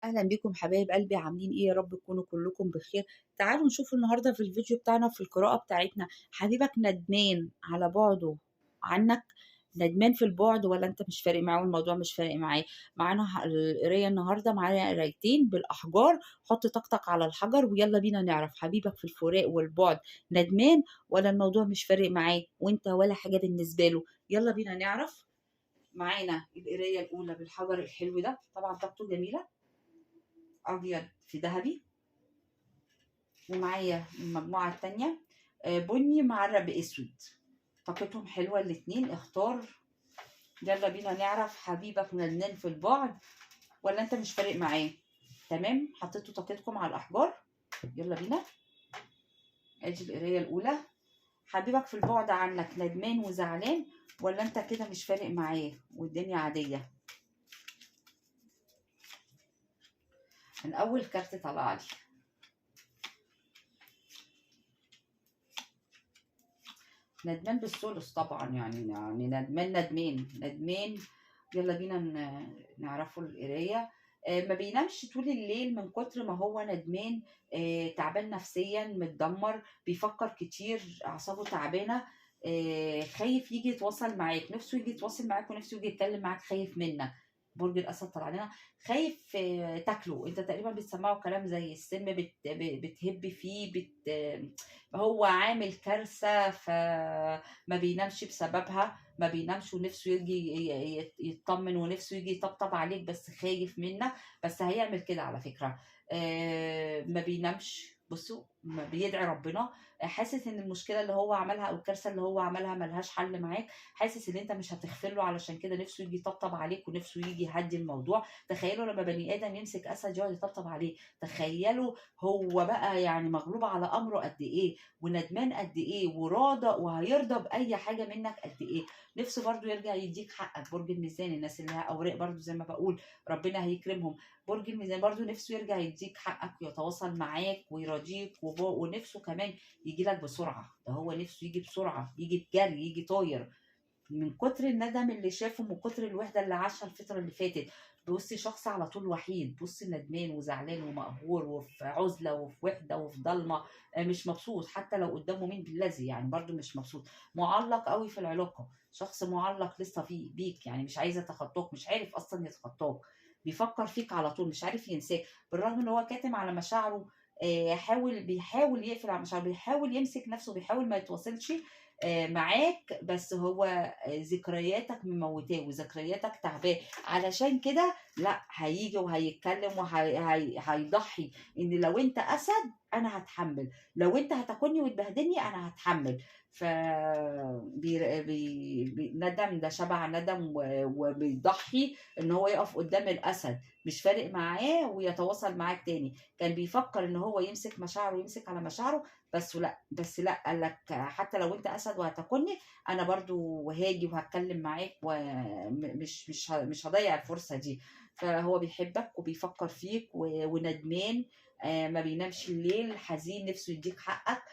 أهلا بيكم حبايب قلبي، عاملين إيه؟ يا رب تكونوا كلكم بخير. تعالوا نشوف النهاردة في الفيديو بتاعنا في القراءة بتاعتنا، حبيبك ندمان على بعده عنك، ندمان في البعد ولا انت مش فارق معاه والموضوع مش فارق معاه؟ معانا القراية النهارده، معانا قرايتين بالاحجار. حط طاقتك على الحجر ويلا بينا نعرف حبيبك في الفراق والبعد ندمان ولا الموضوع مش فارق معاه وانت ولا حاجة بالنسبة له. يلا بينا نعرف. معانا القراية الاولى بالحجر الحلو ده، طبعا طاقته جميلة، ابيض في ذهبي. ومعايا المجموعة الثانية بني معرق باسود، طاقتهم حلوة الاتنين. اختار. يلا بينا نعرف حبيبك ندمان في البعد ولا انت مش فارق معاه. تمام، حطيتوا طاقتكم على الاحجار. يلا بينا. ادي القراية الاولى، حبيبك في البعد عنك ندمان وزعلان ولا انت كده مش فارق معاه والدنيا عادية؟ من اول كارت طلع لي ندمان بالثلث طبعا، يعني ندمان ندمان ندمان. يلا بينا نعرفه القراية. ما بينامش طول الليل من كتر ما هو ندمان، تعبان نفسيا، متدمر، بيفكر كتير، اعصابه تعبانة، خايف يجي يتواصل معاك، نفسه يجي يتواصل معاك ونفسه يجي يتكلم معاك، خايف منك. برج الاسد طلع لنا خايف تاكله، انت تقريبا بتسمعه كلام زي السم، بتهب فيه، هو عامل كارثة فما بينامش بسببها، ما بينامش ونفسه يجي يطمن ونفسه يجي يطبطب عليك بس خايف منك، بس هيعمل كده على فكرة. ما بينامش، بصوا ما بيدعي ربنا، حاسس ان المشكلة اللي هو عملها او الكارثة اللي هو عملها ملهاش حل معاك، حاسس ان انت مش هتغفر له، علشان كده نفسه يجي يطبطب عليك ونفسه يجي يهدي الموضوع. تخيلوا لما بني ادم يمسك اسد يقعد يطبطب عليه، تخيلوا هو بقى يعني مغلوب على امره قد ايه، وندمان قد ايه، وراضى وهيرضى باي حاجة منك قد ايه. نفسه برضو يرجع يديك حقك. برج الميزان، الناس اللي لها اوراق برضو زي ما بقول ربنا هيكرمهم. برج الميزان برضو نفسه يرجع يديك حقك ويتواصل معاك ويراضيك، ونفسه كمان يجي لك بسرعة. ده هو نفسه يجي بسرعة، يجي بجري، يجي طاير من كتر الندم اللي شافه، من كتر الوحدة اللي عاشها الفترة اللي فاتت. بصي شخص على طول وحيد، بصي ندمان وزعلان ومقهور وفي عزله وفي وحده وفي ضلمة، مش مبسوط حتى لو قدامه مين بالذي، يعني برضو مش مبسوط، معلق قوي في العلاقة، شخص معلق لسه في بيك، يعني مش عايز يتخطاك، مش عارف اصلا يتخطاك، بيفكر فيك على طول، مش عارف ينساك، بالرغم ان هو كاتم على مشاعره، بيحاول يقفل على مشاعره، بيحاول يمسك نفسه، بيحاول ما يتواصلش معاك، بس هو ذكرياتك مموتاه وذكرياتك تعباه. علشان كده لا، هيجي وهيتكلم وهيضحي ان لو انت اسد انا هتحمل، لو انت هتاكلني وتبهدلني انا هتحمل. ف ندم، ده شبع ندم، وبيضحي ان هو يقف قدام الاسد، مش فارق معاه ويتواصل معاك تاني. كان بيفكر ان هو يمسك مشاعره ويمسك على مشاعره، بس لا، قال لك حتى لو انت اسد وهتاكلني انا برضو هاجي وهتكلم معاك ومش مش مش هضيع الفرصة دي. فهو بيحبك وبيفكر فيك وندمان، ما بينامش الليل، حزين، نفسه يديك حقك،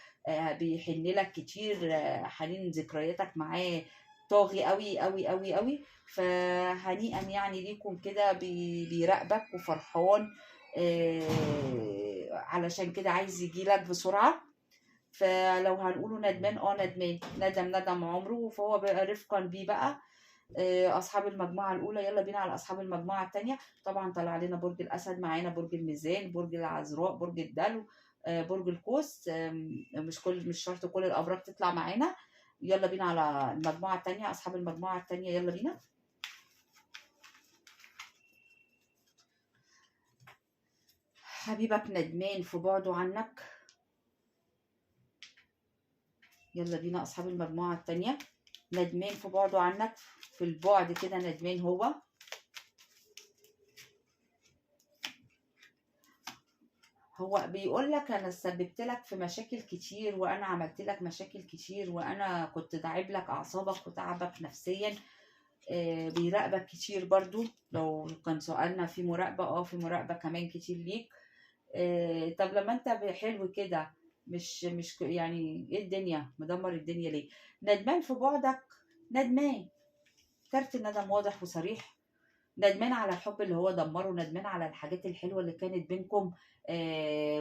بيحن لك كتير، حنين ذكرياتك معاه طاغي قوي قوي قوي قوي. فهنيئا يعني ليكم كده، بيراقبك وفرحان، علشان كده عايز يجيلك بسرعة. فلو هنقوله ندمان، ندمان، ندم عمره، فهو بقى رفقا بيه بقى. اصحاب المجموعة الاولى. يلا بينا على اصحاب المجموعة الثانية. طبعا طلع لنا برج الاسد، معانا برج الميزان، برج العذراء، برج الدلو، برج القوس. مش شرط كل الابراج تطلع معانا. يلا بينا على المجموعة الثانية، اصحاب المجموعة الثانية. يلا بينا. حبيبك ندمان في بعده عنك. يلا بينا اصحاب المجموعة الثانية، ندمان في بعده عنك، في البعد كده ندمان. هو بيقول لك انا سببت لك في مشاكل كتير، وانا عملت لك مشاكل كتير، وانا كنت تعب لك اعصابك وتعبك نفسيا. بيراقبك كتير برضو، لو كان سؤالنا في مراقبة، في مراقبة كمان كتير ليك. طب لما انت حلو كده، مش يعني ايه الدنيا مدمر الدنيا ليه؟ ندمان في بعدك، ندمان. كارت الندم واضح وصريح. ندمان على الحب اللي هو دمره، ندمان على الحاجات الحلوة اللي كانت بينكم،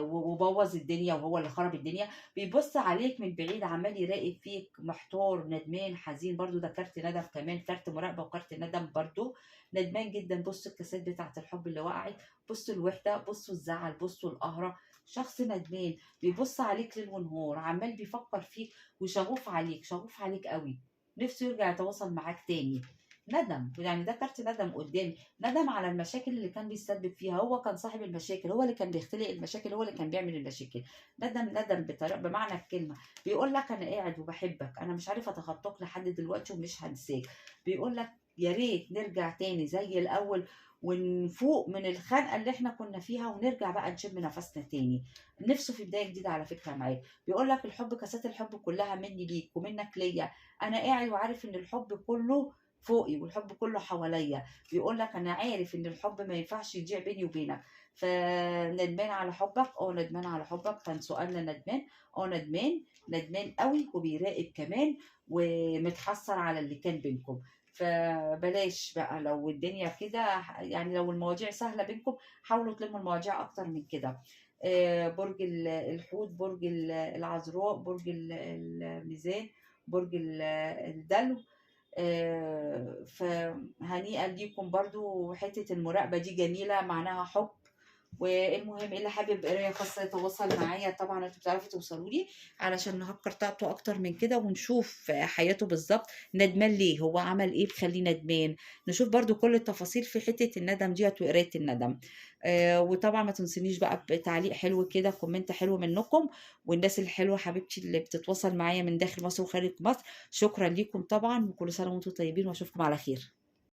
وبوظ الدنيا وهو اللي خرب الدنيا. بيبص عليك من بعيد، عمال يراقب فيك، محتار، ندمان، حزين. برضو ده كارت ندم كمان، كارت مراقبة وكارت ندم برضو، ندمان جدا. بصوا الكاسات بتاعت الحب اللي وقعت، بصوا الوحدة، بصوا الزعل، بصوا القهرة. شخص ندمان بيبص عليك ليل ونهار، عمال بيفكر فيك وشغوف عليك، شغوف عليك قوي، نفسه يرجع يتواصل معاك تاني. ندم، يعني ده كارت ندم قدامي، ندم على المشاكل اللي كان بيسبب فيها، هو كان صاحب المشاكل، هو اللي كان بيختلق المشاكل، هو اللي كان بيعمل المشاكل. ندم، ندم بطريقة بمعنى الكلمة. بيقول لك انا قاعد وبحبك، انا مش عارف اتخطاك لحد دلوقتي ومش هنساك. بيقول لك يا ريت نرجع تاني زي الاول ونفوق من الخنقه اللي احنا كنا فيها ونرجع بقى نشم نفسنا تاني. نفسه في بداية جديدة على فكرة معاك. بيقول لك الحب، كاسات الحب كلها مني ليك ومنك ليا، انا قاعد وعارف ان الحب كله فوقي والحب كله حواليا. بيقول لك انا عارف ان الحب ما ينفعش يضيع بيني وبينك، فندمان على حبك. ندمان على حبك، كان سؤالنا ندمان. ندمان، ندمان قوي، وبيراقب كمان ومتحسر على اللي كان بينكم. فبلاش بقى لو الدنيا كده، يعني لو المواضيع سهلة بينكم حاولوا تلموا المواضيع اكتر من كده. برج الحوت، برج العذراء، برج الميزان، برج الدلو. فهنيئا ليكم برضو، حتة المراقبة دي جميلة، معناها حب. والمهم اللي حابب قراية خاصة يتواصل معايا، طبعا انتوا بتعرفوا توصلوا لي علشان نهكر طاقته اكتر من كده ونشوف حياته بالظبط، ندمان ليه، هو عمل ايه بخليه ندمان، نشوف برضو كل التفاصيل في حتة الندم ديت وقراية الندم. وطبعا ما تنسونيش بقى بتعليق حلو كده، comment حلو منكم، والناس الحلوة حبيبتي اللي بتتواصل معايا من داخل مصر وخارج مصر، شكرا ليكم طبعا، وكل سنة وانتم طيبين، واشوفكم على خير.